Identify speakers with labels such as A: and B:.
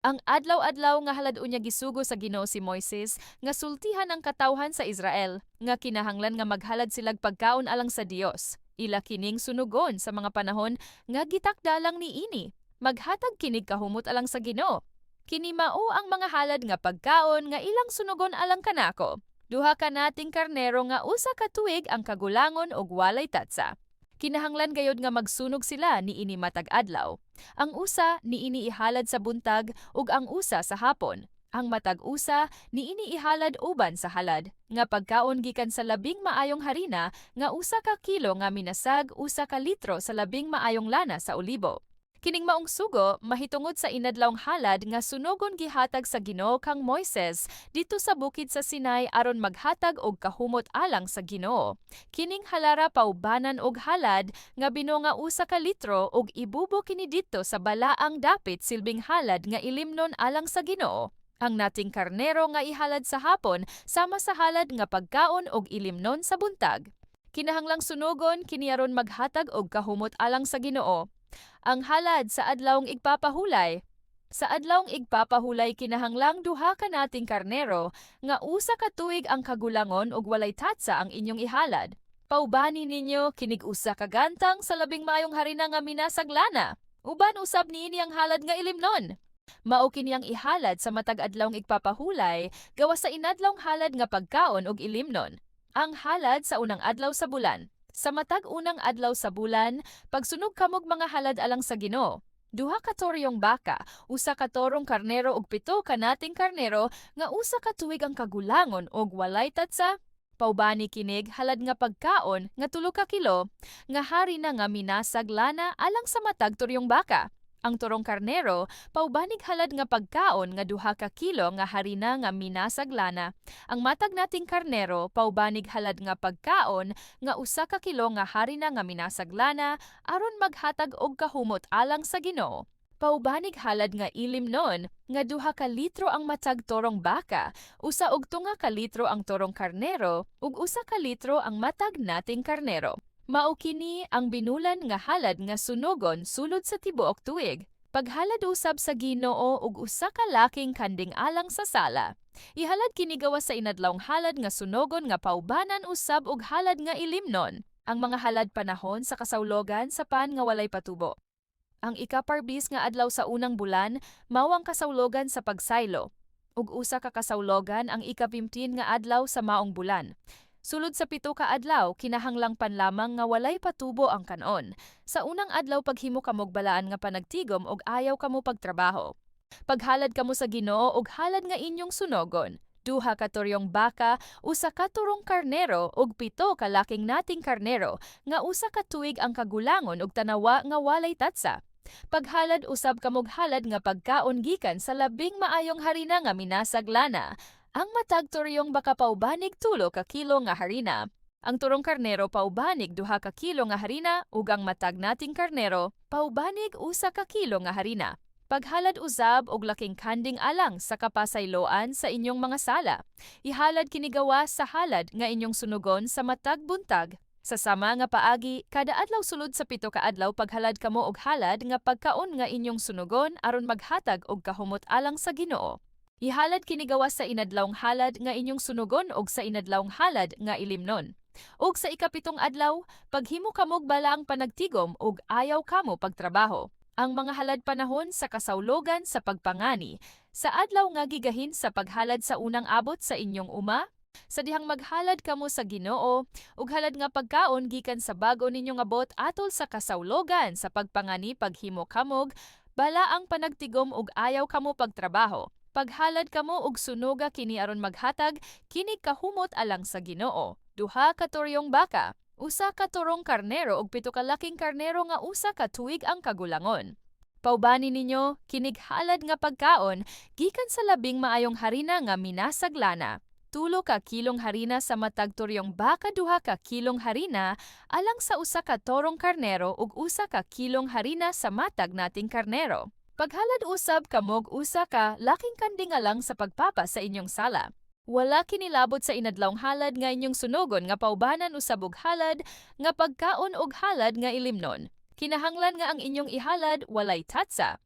A: Ang adlaw-adlaw nga halad. Unya gisugo sa Ginoo si Moises nga sultihan ang katawhan sa Israel nga kinahanglan nga maghalad silag pagkaon alang sa Dios. Ila kining sunugon sa mga panahon nga gitakda lang niini. Maghatag kinig kahumot alang sa Ginoo. Kini mao ang mga halad nga pagkaon nga ilang sunugon alang kanako: Duha ka nating karnero nga 1 ka tuig ang kagulangon ug walay tatsa. Kinahanglan gayod nga magsunog sila niini matag adlaw. Ang usa niini ihalad sa buntag ug ang usa sa hapon. Ang matag usa niini ihalad uban sa halad nga pagkaon gikan sa labing maayong harina nga 1 ka kilo nga minasag 1 ka litro sa labing maayong lana sa olibo. Kining maong sugo mahitungod sa inadlawng halad nga sunogon gihatag sa Ginoo kang Moises didto sa bukid sa Sinai aron maghatag og kahumot alang sa Ginoo. Kining halara paubanan og halad nga bino nga 1 ka litro ug ibubo kini didto sa balaang dapit silbing halad nga ilimnon alang sa Ginoo. Ang nating karnero nga ihalad sa hapon sama sa halad nga pagkaon og ilimnon sa buntag. Kinahanglang sunogon kini aron maghatag og kahumot alang sa Ginoo. Ang halad sa Adlawng Igpapahulay. Sa Adlawng Igpapahulay, kinahanglang duha ka nating karnero nga 1 ka tuig ang kagulangon ug walay tatsa ang inyong ihalad. Paubani ninyo kinig 1 ka gantang sa labing maayong harina nga minasag lana. Uban usab niini ang halad nga ilimnon. Mao kini ang ihalad sa matag Adlawng Igpapahulay gawas sa inadlawng halad nga pagkaon ug ilimnon. Ang halad sa unang adlaw sa bulan. Sa matag unang adlaw sa bulan, pagsunog kamog mga halad alang sa Ginoo: Duha ka toryong baka, 1 ka torong karnero ug pito ka nating karnero nga 1 ka tuig ang kagulangon ug walay tatsa. Paubani kinig halad nga pagkaon nga 3 ka kilo nga harina nga minasag lana alang sa matag toryong baka. Ang torong karnero, paubanig halad nga pagkaon nga 2 ka kilo nga harina nga minasag lana. Ang matag nating karnero, paubanig halad nga pagkaon nga 1 ka kilo nga harina nga minasag lana aron maghatag og kahumot alang sa Ginoo. Paubanig halad nga ilimnon nga 2 ka litro ang matag torong baka, 1.5 ka litro ang torong karnero, ug 1 ka litro ang matag nating karnero. Mao kini ang binulan nga halad nga sunogon sulod sa tibuok tuig. Paghalad usab sa Ginoo og usa ka laking kanding alang sa sala. Ihalad kini gawas sa inadlawng halad nga sunogon nga paubanan usab og halad nga ilimnon. Ang mga halad panahon sa kasawlogan sa pan nga walay patubo. Ang ikaparbis nga adlaw sa unang bulan mao ang kasawlogan sa pagsaylo. Ug usa ka kasawlogan ang ika-15 nga adlaw sa maong bulan. Sulod sa 7 ka adlaw, kinahanglang panlamang nga walay patubo ang kanon. Sa unang adlaw, paghimo kamog balaan nga panagtigom og ayaw kamo pagtrabaho. Paghalad kamo sa Ginoo og halad nga inyong sunogon: Duha ka toryong baka, 1 ka torong karnero ug pito ka laking nating karnero nga 1 ka tuig ang kagulangon ug tanawa nga walay tatsa. Paghalad usab kamog halad nga pagkaon gikan sa labing maayong harina nga minasag lana. Ang matag toryong baka paubanig 3 ka kilo nga harina. Ang torong karnero paubanig 2 ka kilo nga harina ug ang matag nating karnero paubanig 1 ka kilo nga harina. Paghalad usab og laking kanding alang sa kapasayloan sa inyong mga sala. Ihalad kini gawas sa halad nga inyong sunugon sa matag buntag. Sa sama nga paagi, kada adlaw sulod sa 7 ka adlaw paghalad kamo og halad nga pagkaon nga inyong sunugon aron maghatag og kahumot alang sa Ginoo. Ihalad kini gawas sa inadlawng halad nga inyong sunugon og sa inadlawng halad nga ilimnon. Ug sa ikapitong adlaw, paghimo kamog balaang panagtigom ug ayaw kamo pagtrabaho. Ang mga halad panahon sa kasawlogan sa pagpangani. Sa adlaw nga gigahin sa paghalad sa unang abot sa inyong uma, sa dihang maghalad kamo sa Ginoo ug halad nga pagkaon gikan sa bag-o ninyong abot atol sa kasawlogan sa pagpangani, paghimo kamog balaang panagtigom ug ayaw kamo pagtrabaho. Paghalad kamo og sunoga kini aron maghatag kini kahumot alang sa Ginoo: Duha ka toryong baka, 1 ka torong karnero ug pito ka laking karnero nga 1 ka tuig ang kagulangon. Paubani ninyo kinig halad nga pagkaon gikan sa labing maayong harina nga minasag lana. 3 ka kilong harina sa matag toryong baka, 2 ka kilong harina alang sa 1 ka torong karnero ug 1 ka kilong harina sa matag nating karnero. Paghalad usab kamog usa ka laking kanding alang sa pagpapa sa inyong sala. Wala kinilabot sa inadlawng halad nga inyong sunogon nga paubanan usab og halad nga pagkaon og halad nga ilimnon. Kinahanglan nga ang inyong ihalad walay tatsa.